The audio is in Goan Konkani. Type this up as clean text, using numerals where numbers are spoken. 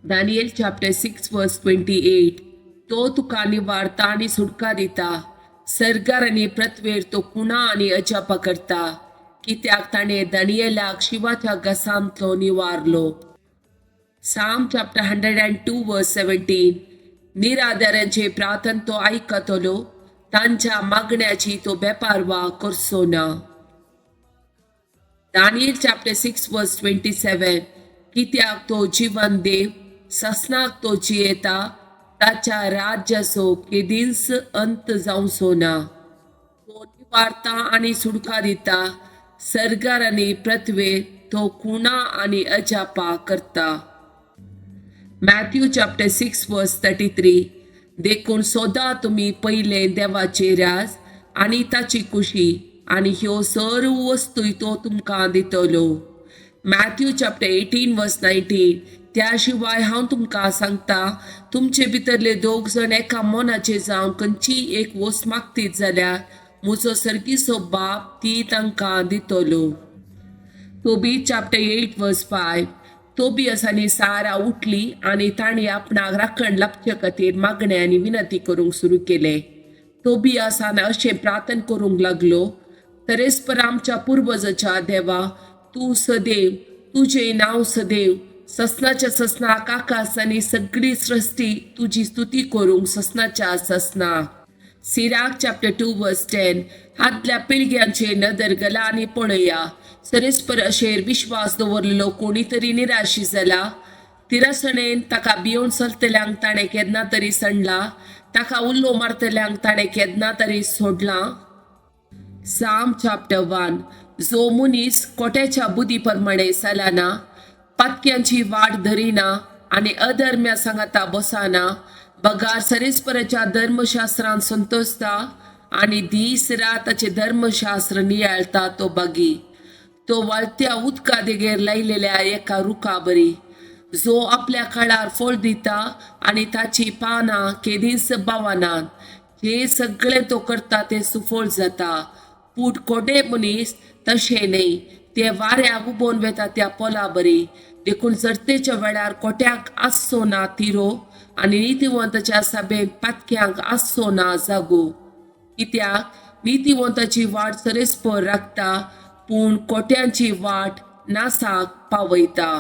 Daniel chapter 6 verse 28. तो तुका निवारता आनी सुटका दिता. सर्गार आनी पृथ्वेर तो खुणा आनी अजापा करता, कित्याक ताणें दानियेलाक शिंवाच्या घासांतलो निवारलो. Psalm chapter 102 verse 17. निराधारांचे प्रार्थन तो आयकतलो, तांच्या मागण्याची तो बेपारवा करचो ना. Daniel chapter 6 verse 27. कित्याक तो जिवन देव, ससनाक तो जियेता, ताच्या राज्याचो केदींच अंत जावचो ना. तो निवारता आनी सुटका दिता. सर्गार आनी पृथ्वेर तो खुणा आनी अजापा करता. Matthew chapter 6 verse 33. देखून सोदा तुमी पयलें देवाचें राज आनी ताची खुशी, आनी ह्यो सर्व वस्तूय तो तुमकां दितलो. Matthew chapter 18 verse 19. त्या शिवाय हांव तुमकां सांगता, तुमचे भितरले दोग जाण एका मनाचे जावन खंयचीय एक वस्त मागतीत जाल्यार म्हजो सर्गीचो बाप ती तांकां दितलो. Tobit chapter 8 verse 5. Tobias आनी सारा उठली आनी तांणी आपणाक राखण लाबचे खातीर मागणें आनी विनंती करूंक सुरू केलें. तोबियासान अशें प्रार्थन करूंक लागलो, तरेस्पर आमच्या पुर्वजाच्या देवा, तूं सदैव, तुजें नांव सदैव ससनाच्या ससनाक, आकाश आनी सगळी सृश्टी तुजी स्तुती करूंक ससनाच्या ससना. Sirach chapter 2 verse 10. आदल्या पिळग्यांचे नदर घाला आनी पळया, सरेस्पर अशेर विश्वास दवरलेलो कोणी तरी निराशी जाला? तिरसणेन ताका भियोवन चलतल्यांक ताणें केन्ना तरी सणला? ताका उल्लो मारतल्यांक ताणें केन्ना तरी सोडलां? Psalm chapter 1. जो मनीस कोट्याच्या बुद्धी प्रमाणे चलना, पातक्यांची वाट धरिना आनी अधर्म्या सांगाता बसना, बगार सरेस्पराच्या धर्मशास्त्रान संतोषता आनी दीस रात ताचें धर्मशास्त्र नियाळता तो बागी. तो व्हाळत्या उदका देगेर लायलेल्या एका रुखा बरी, जो आपल्या काळार फळ दिता आनी ताची पानां केदींच बावनात. जे सगळें तो करता तें सुफळ जाता. पूण कोडे मनीस तशें न्हय, ते वाऱ्याक उबोवन वेता त्या पोला बरी. देखून सर्तेच्या वेळार कोट्याक आसचो ना तिरो, आनी नितीवंताच्या सभेंत पातक्यांक आसचो ना जागो. कित्याक नितीवंताची वाट सरेस्पर राखता, पूण कोट्यांची वाट नासाक पावयता.